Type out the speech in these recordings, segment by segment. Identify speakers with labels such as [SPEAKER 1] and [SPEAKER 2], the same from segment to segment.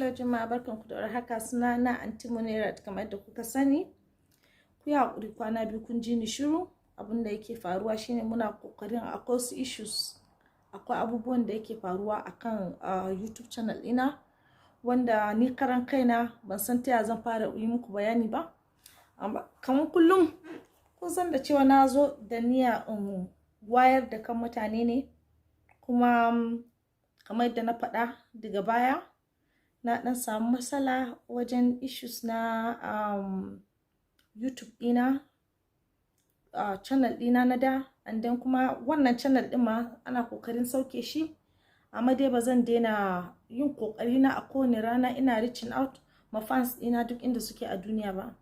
[SPEAKER 1] Hello jama'a, barkanku da warhaka. Suna na Aunty Munirat, kamar da kuka sani. Ku yi haƙuri, kwana biyu kun ji ni shiru. Abin da yake faruwa shine muna ƙoƙarin, akwai wasu issues, akwai abubuwan da yake faruwa akan YouTube channel ɗina wanda ni karan kaina ban san ta ya zan fara yi muku bayani ba. Amma kamar kullum, kun san da cewa na zo da niyya in wayar da kan mutane ne. Kuma kamar yadda na faɗa daga baya, na ɗan samu matsala wajen issues na YouTube ɗina, channel ɗina na da, and then kuma wannan channel ɗin ma ana ƙoƙarin sauke shi. Amma dai ba zan daina yin ƙoƙari na a kowane rana ina reaching out ma fans ɗina duk inda suke a duniya ba.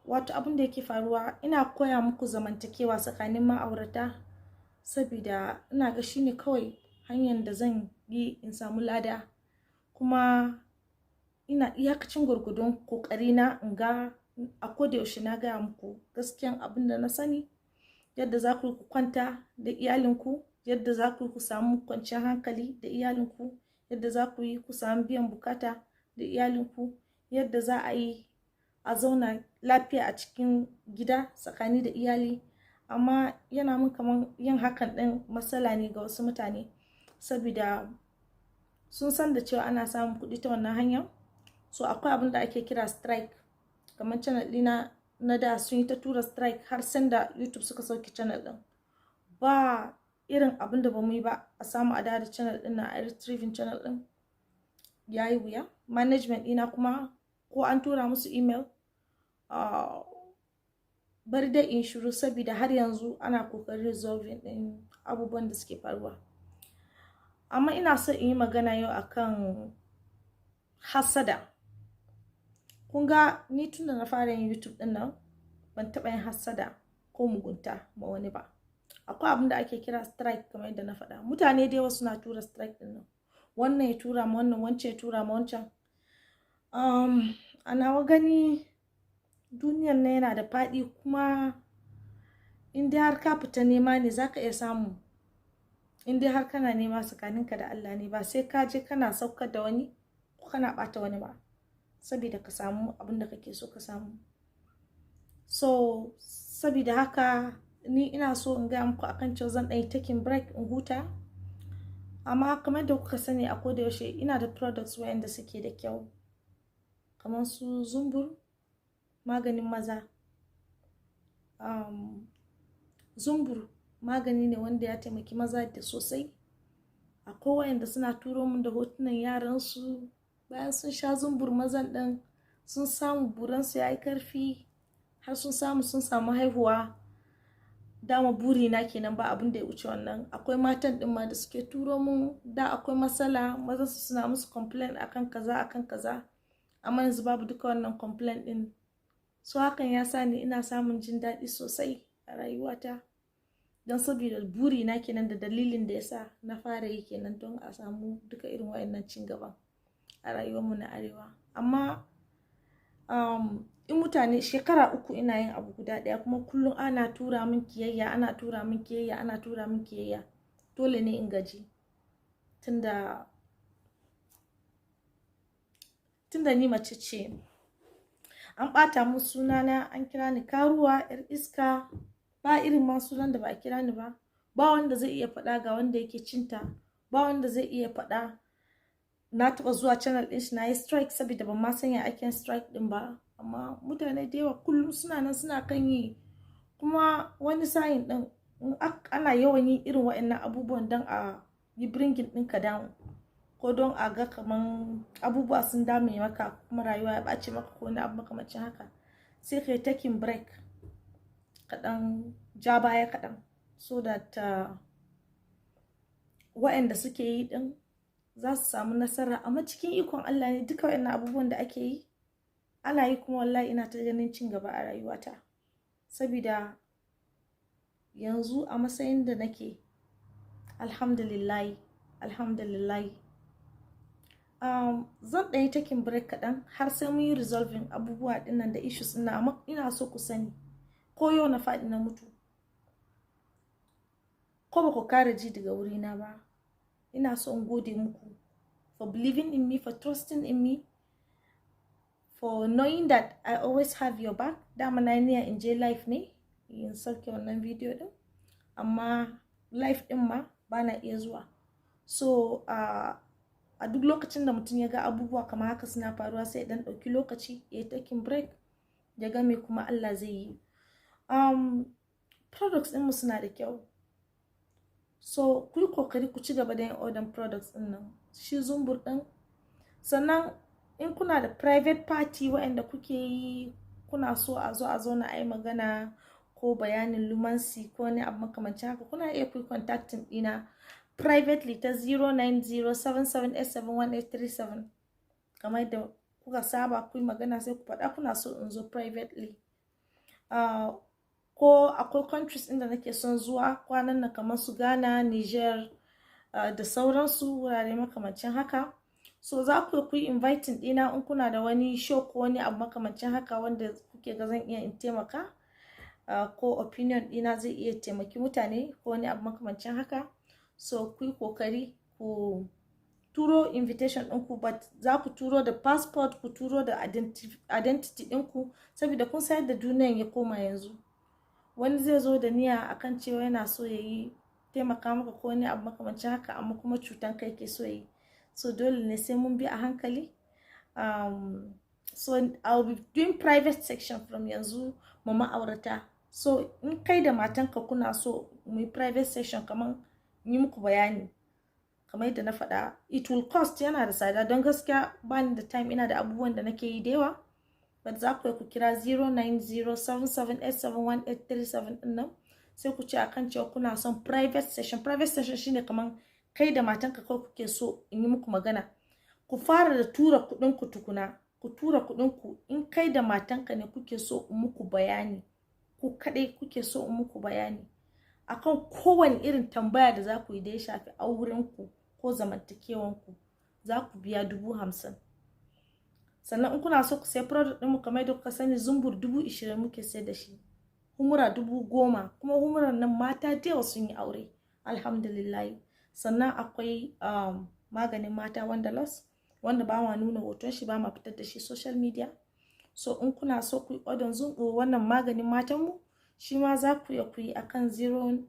[SPEAKER 1] Wato abin da yake faruwa, ina koya muku zamantakewa tsakanin ma'aurata sabida ina ga shine kawai hanyar da zan yi in samu lada. Kuma ina iyakacin gwargwadon ƙoƙari na in ga a koda yaushe na gaya muku gaskiyan abin da na sani, yadda za ku yi ku kwanta da iyalinku, yadda za ku yi ku samu kwanciyar hankali da iyalinku, yadda za ku yi ku samu biyan bukata da iyalinku, yadda za a yi a zauna lafiya a cikin gida tsakani da iyali. Amma yana mun kaman yin hakan ɗin matsala ne ga wasu mutane, sabida sun san da cewa ana samun kuɗi ta wannan hanyar. So akwai abin da ake kira strike. Kamar channel ɗina na da, sun yi ta tura strike har sanda YouTube suka sauke channel ɗin. Ba irin abin da ba mu yi ba a samu a da channel ɗin na, a retrieving channel ɗin ya yi wuya. Management ɗina kuma, ko an tura musu email, bari dai in shiru, saboda har yanzu ana kokarin resolving ɗin abubuwan da suke faruwa. Amma ina so in yi magana yau akan hassada. Kun ga ni, tun da na fara yin YouTube ɗin nan, ban taɓa yin hassada ko mugunta ma wani ba. Akwai abin da ake kira strike, kamar yadda na faɗa. Mutane da yawa suna tura strike ɗin nan, wannan ya tura ma wannan, wancan ya tura ma wancan. A nawa gani, duniyan nan yana da faɗi, kuma in dai har ka fita nema ne, za ka iya samu. In dai har kana nema tsakaninka da Allah ne, ba sai ka je kana saukar da wani ko kana ɓata wani ba saboda ka samu abin da kake so ka samu. So saboda haka ni ina so in gaya muku akan cewa zan ɗan yi taking break in huta. Amma kamar da kuka sani, a koda yaushe ina da products wayanda suke da kyau, kamar su Zumbur, maganin maza. Zumbur magani ne wanda ya taimaki maza da sosai. Akwai wayanda suna turo min da hotunan yaransu bayan sun sha Zumbur, mazan ɗin sun samu buransu ya yi karfi, har sun samu haihuwa. Dama burina kenan, ba abin da ya wuce wannan. Akwai matan ɗin ma da suke turo mun da akwai matsala, mazan su suna musu complain akan kaza, akan kaza, amma yanzu babu duka wannan complain ɗin. So hakan ya sa ni ina samun jin daɗi sosai a rayuwata, don saboda burina kenan da dalilin da yasa na fara yi kenan, don a samu duka irin wayannan cin gaban a rayuwarmu na Arewa. Amma in mutane, shekara 3 ina yin abu guda ɗaya, kuma kullum ana tura min kiyayya, ana tura min kiyayya, ana tura min kiyayya, dole ne in gaji, tunda ni mace ce. An ɓata mun sunana, an kira ni karuwa, yar iska, ba irin ma sunan da ba a kira ni ba. Ba wanda zai iya faɗa ga wanda yake cinta, ba wanda zai iya faɗa na taɓa zuwa channel ɗin shi na yi strike, saboda ban ma san ya ake strike ɗin ba. Amma mutane da yawa kullum suna nan suna kan yi. Kuma wani sa'in ɗin ana yawan yin irin waɗannan abubuwan don a yi bringing ɗinka down, ko don a ga kaman abubuwa sun dame maka, kuma rayuwa ya ɓace maka, ko wani abu makamancin haka. Sai kai taking break kaɗan, ja baya kaɗan, so that waɗanda suke yi ɗin za su samu nasara. Amma cikin ikon Allah ne, duka waɗannan abubuwan da ake yi ana yi, kuma wallahi ina ta ganin cin gaba a rayuwata, sabida yanzu a matsayin da nake, alhamdulillahi, alhamdulillahi. Zan ɗan yi taking break kaɗan har sai mun yi resolving abubuwa ɗinnan da issues ɗin. Amma ina so ku sani, ko yau na faɗi na mutu, ko ba ku kara ji daga wurina ba, ina so in gode muku for for believing in me, for trusting in me, for knowing that I always have your back. Dama na niyya in je live ne in sauke wannan video din, amma live din ma bana iya zuwa. So a duk lokacin da mutum ya ga abubuwa kamar haka suna faruwa, sai dan ɗauki lokaci ya yi taking break, ya ga me kuma Allah zai yi. Products ɗinmu suna da kyau, so ku yi kokari ku ci gaba da yin order products ɗin nan, shi zumbur ɗin. Sannan in kuna da private party waɗanda kuke yi, kuna so a zo a zauna a yi magana ko bayanin lumansi ko wani abu makamancin haka, kuna iya ku contacting ɗina privately ta 09077871837. Kamar yadda kuka saba, ku yi magana, sai ku faɗa kuna so in zo privately. Ko akwai countries inda nake son zuwa kwanan nan, kamar su Ghana, Niger, da sauransu wurare makamancin haka. So za ku yi inviting ɗina in kuna da wani show ko wani abu makamancin haka wanda kuke ga zan iya in taimaka, ko opinion ɗina zai iya taimaki mutane ko wani abu makamancin haka. So ku yi kokari ku turo invitation ɗinku, but za ku turo da passport, ku turo da identity ɗinku, saboda kun san yadda duniyan ya koma yanzu. Wani zai zo da niyya akan cewa yana so ya yi taimaka maka ko wani abu makamancin haka, amma kuma cutan kai ke so yi. So dole ne sai mun bi a hankali. So I'll be doing private section from yanzu ma ma'aurata. So in kai da matanka kuna so mu yi private session, kamar yi muku bayani kamar yadda na faɗa, it will cost, yana da tsada, don gaskiya bani da time, ina da abubuwan da nake yi da yawa. But za ku ku kira 09077871837 din nan, sai ku ce akan cewa kuna son private session. Private session shine kamar kai da matanka kawai kuke so in yi muku magana. Ku fara da tura kuɗin ku tukuna, ku tura kuɗin ku in kai da matanka ne kuke so in muku bayani, ku kaɗai kuke so in muku bayani akan kowane irin tambaya da za ku yi da ya shafi aurenku ko zamantakewanku, za ku biya 50,000. Sannan in kuna so ku sai product ɗinmu, kamar yadda kuka sani, zumbur 20,000 muke sayar da shi, humura 10,000. Kuma humuran nan mata da yawa sun yi aure, alhamdulillah. Sannan akwai maganin mata wanda loss, wanda ba ma nuna hoton shi, ba ma fitar da shi social media. So in kuna so ku yi order wannan maganin matanmu, shi ma za ku iya ku yi akan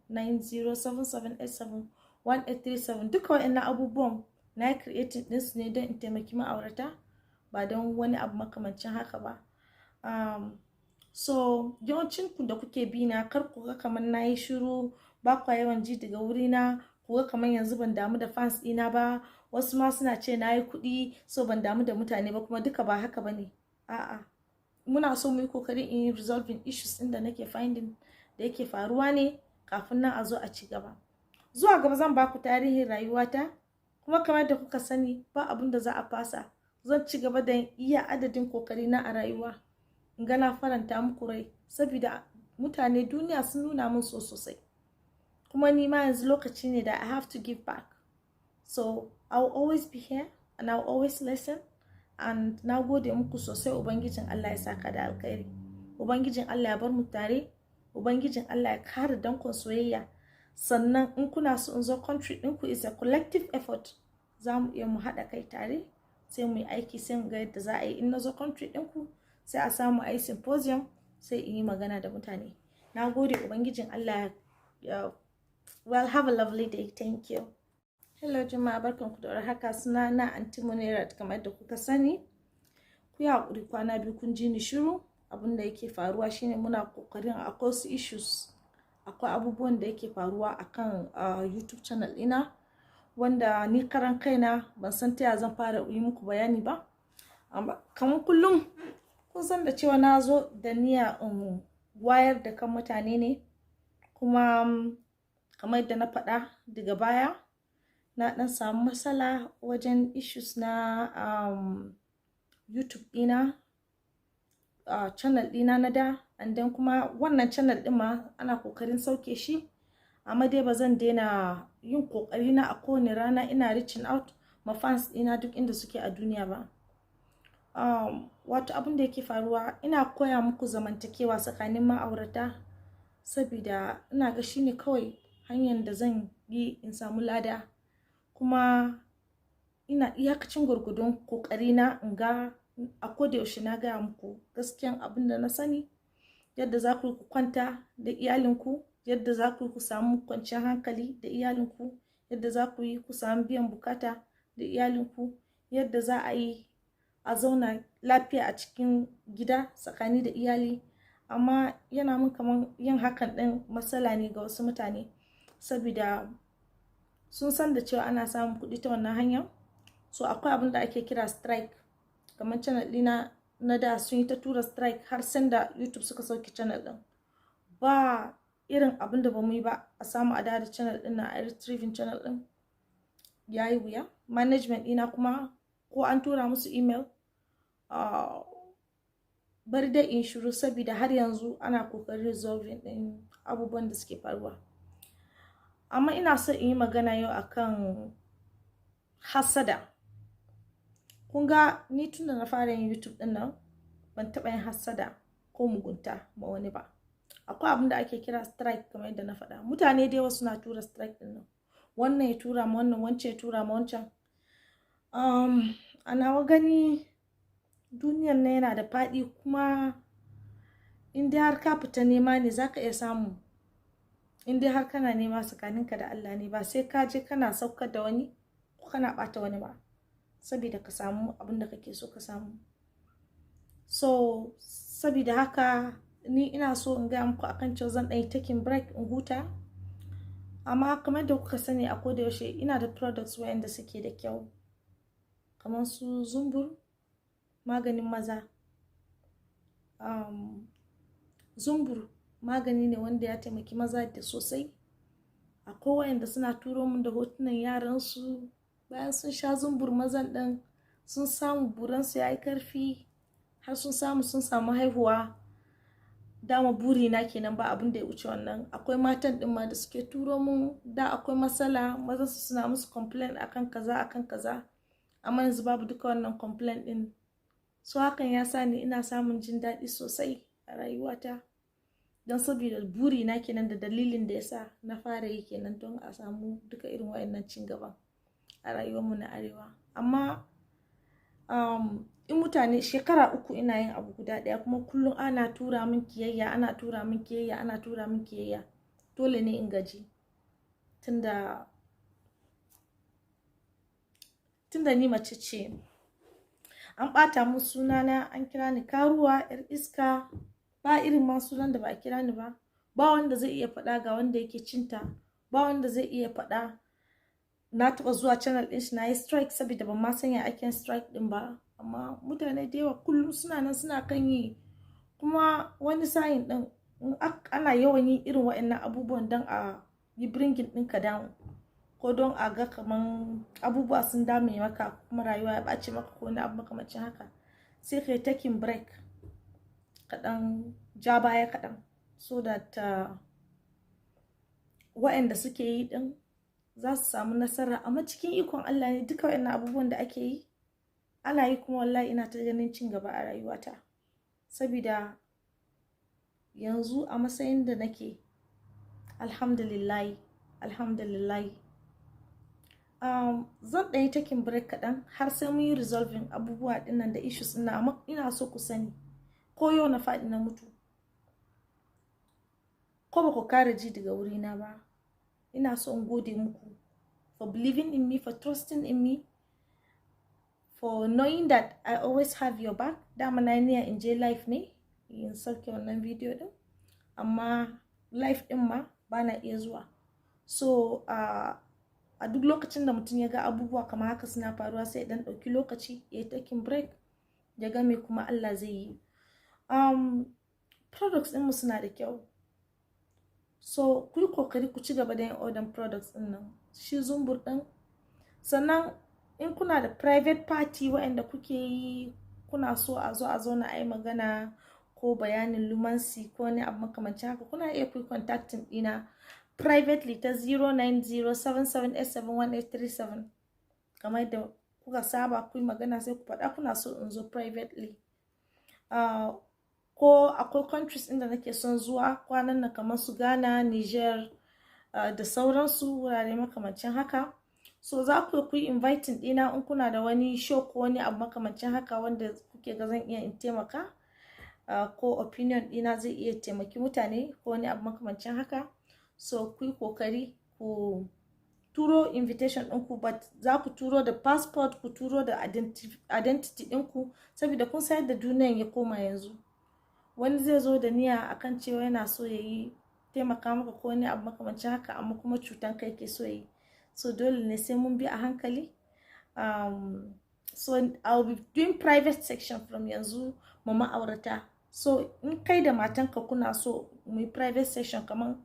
[SPEAKER 1] 09077871837. Duka waɗannan abubuwan na yi creating ɗinsu ne don in taimaki ma'aurata, ba don wani abu makamancin haka ba. So yawancin ku da kuke bi na, kar ku ga kamar na yi shiru, ba kwa yawan ji daga wurina, ku ga kamar yanzu ban damu da fans ɗina ba. Wasu ma suna ce na yi kuɗi, so ban damu da mutane ba. Kuma duka ba haka ba ne, a'a. Muna so mu yi kokari in yi resolving issues ɗin da nake finding da yake faruwa ne kafin nan a zo a ci gaba. Zuwa gaba zan baku tarihin rayuwata. Kuma kamar da kuka sani, ba abin da za a fasa, zan ci gaba da iya adadin kokari na a rayuwa in ga na faranta muku rai, saboda mutane duniya sun nuna min so sosai, kuma ni ma yanzu lokaci ne da I have to give back. So I will always be here and I will always listen, and na gode muku sosai. Ubangijin Allah ya saka da alkhairi, Ubangijin Allah ya bar mu tare, Ubangijin Allah ya kare dankon soyayya. Sannan in kuna so in zo country ɗinku, is a collective effort, za mu iya mu haɗa kai tare, sai mu yi aiki, sai mu ga yadda za a yi. In na zo country ɗinku, sai a samu a yi symposium, sai in yi magana da mutane. Na gode, Ubangijin Allah ya. Well, have a lovely day. Thank you. Hello jama'a, barkanku da warhaka. Suna na Anti Munirat, kamar da kuka sani. Ku yi haƙuri, kwana biyu kun ji ni shiru. Abin da yake faruwa shine muna kokarin akwai wasu issues, akwai abubuwan da yake faruwa akan YouTube channel ɗina, wanda ni karan kaina ban san ta zan fara yi muku bayani ba. Amma kamar kullum, kun san da cewa na zo da niyya in wayar da kan mutane ne. Kuma kamar yadda na faɗa, daga baya na ɗan samu matsala wajen issues na YouTube ɗina, channel ɗina na da, and then kuma wannan channel ɗin ma ana kokarin sauke shi. Amma dai ba zan daina yin kokari na a kowane rana ina reaching out ma fans ɗina duk inda suke a duniya ba. Wato abin da yake faruwa, ina koya muku zamantakewa tsakanin ma'aurata, saboda ina ga shine kawai hanyar da zan yi in samu lada. Kuma Ina iyakacin gwargwadon ƙoƙarina in ga a koda yaushe na gaya muku gaskiyan abin da na sani, yadda za ku yi ku kwanta da iyalinku, yadda za ku yi ku samu kwanciyar hankali da iyalinku, yadda za ku yi ku samu biyan bukata da iyalinku, yadda za a yi a zauna lafiya a cikin gida tsakani da iyali. Amma yana mun kaman yin hakan ɗin matsala ne ga wasu mutane, saboda sun san da cewa ana samun kuɗi ta wannan hanyar. So akwai abin da ake kira strike. Kamar channel ɗina na da, sun yi ta tura strike har sanda YouTube suka sauke channel ɗin. Ba irin abin da ba mu yi ba a samu a da channel ɗin na, a retrieving channel ɗin ya yi wuya. Management ɗina kuma, ko an tura musu email, bari dai in shiru, saboda har yanzu ana kokarin resolving ɗin abubuwan da suke faruwa. Amma ina so in yi magana yau akan hasada. Kun ga ni, tun da na fara yin YouTube ɗin nan, ban taɓa yin hasada ko mugunta ma wani ba. Akwai abin da ake kira strike, kamar yadda na faɗa. Mutane da yawa suna tura strike ɗin nan, wannan ya tura ma wannan, wancan ya tura ma wancan. A nawa gani, duniyan nan yana da faɗi, kuma in dai har ka fita nema ne, za ka iya samu. In dai har kana nema tsakaninka da Allah ne, ba sai ka je kana saukar da wani ko kana ɓata wani ba saboda ka samu abin da kake so ka samu. So saboda haka ni ina so in gaya muku akan cewa zan ɗan yi taking break in huta. Amma kamar da kuka sani, a koda yaushe ina da products wayanda suke da kyau, kamar su Zumbur, maganin maza. Zumbur magani ne wanda ya taimaki maza da sosai. Akwai wayanda suna turo min da hotunan yaransu bayan sun sha Zumbur, mazan ɗin sun samu buransu ya yi karfi, har sun samu haihuwa. Dama burina kenan, ba abin da ya wuce wannan. Akwai matan ɗin ma da suke turo mun da akwai matsala, mazan su suna musu complain akan kaza, akan kaza, amma yanzu babu duka wannan complain ɗin. So hakan ya sa ni ina samun jin daɗi sosai a rayuwata, don saboda burina kenan da dalilin da yasa na fara yi kenan, don a samu duka irin wayannan cin gaban a rayuwarmu na Arewa. Amma in mutane shekara 3 ina yin abu guda ɗaya, kuma kullum ana tura min kiyayya, ana tura min kiyayya, ana tura min kiyayya, dole ne in gaji, tunda ni mace ce. An ɓata mun sunana, an kira ni karuwa, yar iska, ba irin ma sunan da ba a kira ni ba. Ba wanda zai iya faɗa ga wanda yake cinta, ba wanda zai iya faɗa na taɓa zuwa channel ɗin shi na yi strike, saboda ban ma san ya ake strike ɗin ba. Amma mutane da yawa kullum suna nan suna kan yi. Kuma wani sa'in ɗin ana yawan yin irin waɗannan abubuwan don a yi bringing ɗinka down, ko don a ga kaman abubuwa sun dame maka, kuma rayuwa ya ɓace maka, ko wani abu makamancin haka. Sai kai taking break kaɗan, ja baya kaɗan, so that waɗanda suke yi ɗin za su samu nasara. Amma cikin ikon Allah ne, duka waɗannan abubuwan da ake yi ana yi, kuma wallahi ina ta ganin cin gaba a rayuwata, saboda yanzu a matsayin da nake, alhamdulillahi, alhamdulillahi. Zan ɗan yi taking break kaɗan har sai mun yi resolving abubuwa ɗinnan da issues ɗin. Amma ina so ku sani, ko yau na faɗi na mutu, ko ba ku kare ji daga wurina ba, ina so in gode muku for believing in me, for trusting in me, for knowing that I always have your back. Dama na niyya in je live ne in sauke wannan video din, amma live din ma ba na iya zuwa. So a duk lokacin da mutum ya ga abubuwa kamar haka suna faruwa, sai dan ɗauki lokaci ya yi taking break, ya ga me kuma Allah zai yi. Products ɗinmu suna da kyau, so ku yi kokari ku ci gaba da yin order products ɗin nan, shi Zumbur ɗin. Sannan in kuna da private party waɗanda kuke yi, kuna so a zo a zauna a yi magana ko bayanin lumansi ko wani abu makamancin haka, kuna iya ku contacting ɗina privately ta 09077871837. Kamar yadda kuka saba, ku yi magana, sai ku faɗa kuna so in zo privately. Ko akwai countries inda nake son zuwa kwanan nan, kamar su Ghana, Niger, da sauransu wurare makamancin haka. So So za ku yi inviting ɗina in kuna da wani show ko wani abu makamancin haka wanda kuke ga zan iya in taimaka, ko opinion ɗina zai iya taimaki mutane ko wani abu makamancin haka. So ku yi kokari ku turo invitation ɗinku, but za ku turo da passport, ku turo da identity ɗinku, saboda kun san yadda duniyan ya koma yanzu. Wani zai zo da niyya akan cewa yana so ya yi taimaka maka ko wani abu makamancin haka, amma kuma cutan kai ke so yi. So dole ne sai mun bi a hankali. So I'll be doing private session from yanzu ma ma'aurata. So in kai da matanka kuna so mu yi private session, kamar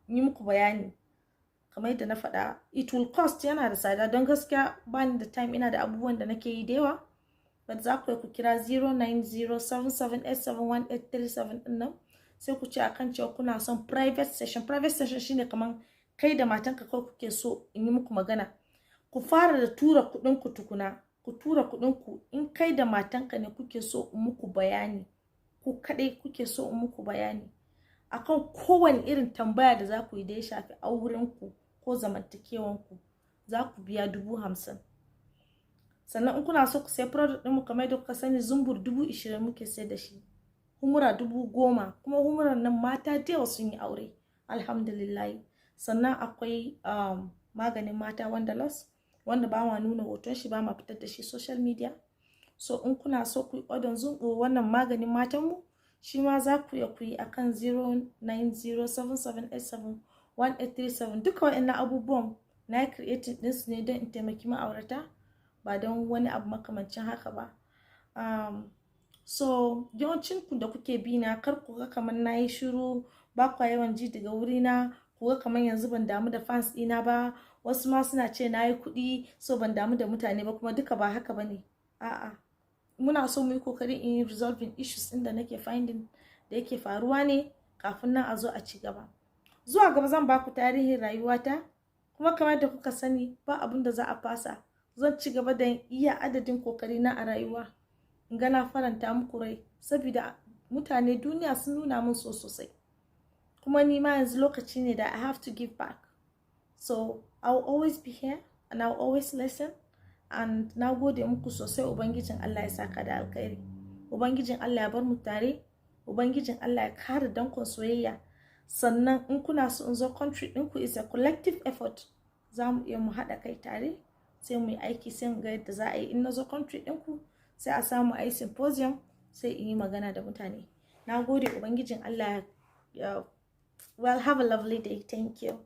[SPEAKER 1] yi muku bayani kamar yadda na faɗa, it will cost, yana da tsada, don gaskiya bani da time, ina da abubuwan da nake yi da yawa. But za ku ku kira 09077871837 din nan, sai ku ce akan cewa kuna son private session. Private session shine kamar kai da matanka kawai kuke so in yi muku magana. Ku fara da tura kuɗin ku tukuna. Ku tura kuɗin ku in kai da matanka ne kuke so in muku bayani, ku kaɗai kuke so in muku bayani akan kowane irin tambaya da za ku yi da ya shafi aurenku ko zamantakewanku, za ku biya 50,000. Sannan in kuna so ku sai product ɗinmu, kamar yadda kuka sani, zumbur 20,000 muke sai da shi, humura 10,000. Kuma humuran nan mata da yawa sun yi aure, alhamdulillah. Sannan akwai maganin mata wanda loss, wanda ba ma nuna hoton shi, ba ma fitar da shi social media. So in kuna so ku yi order wannan maganin matanmu, shi ma za ku iya ku yi akan 09077871837. Duka waɗannan abubuwan na yi creating ɗinsu ne don in taimaki ma'aurata, ba don wani abu makamancin haka ba. So yawancin ku da kuke bi na, kar ku ga kamar na yi shiru, ba kwa yawan ji daga wurina, ku ga kamar yanzu ban damu da fans ɗina ba. Wasu ma suna ce na yi kuɗi, so ban damu da mutane ba. Kuma duka ba haka ba ne. A'a, muna so mu yi kokari in yi resolving issues ɗin da nake finding da yake faruwa ne kafin nan a zo a ci gaba. Zuwa gaba zan baku tarihin rayuwata. Kuma kamar da kuka sani, ba abin da za a fasa. Zan ci gaba da iya adadin kokari na a rayuwa in ga na faranta muku rai, saboda mutane duniya sun nuna min so sosai, kuma ni ma yanzu lokaci ne da I have to give back. So I will always be here and I will always listen, and na gode muku sosai. Ubangijin Allah ya saka da alkhairi, Ubangijin Allah ya bar mu tare, Ubangijin Allah ya kare dankon soyayya. Sannan in kuna so in zo country ɗinku, is a collective effort, za mu iya mu haɗa kai tare, sai mu yi aiki, sai mu ga yadda za a yi. In na zo country ɗinku, sai a samu a yi symposium, sai in yi magana da mutane. Na gode. Ubangijin Allah ya, well, have a lovely day. Thank you.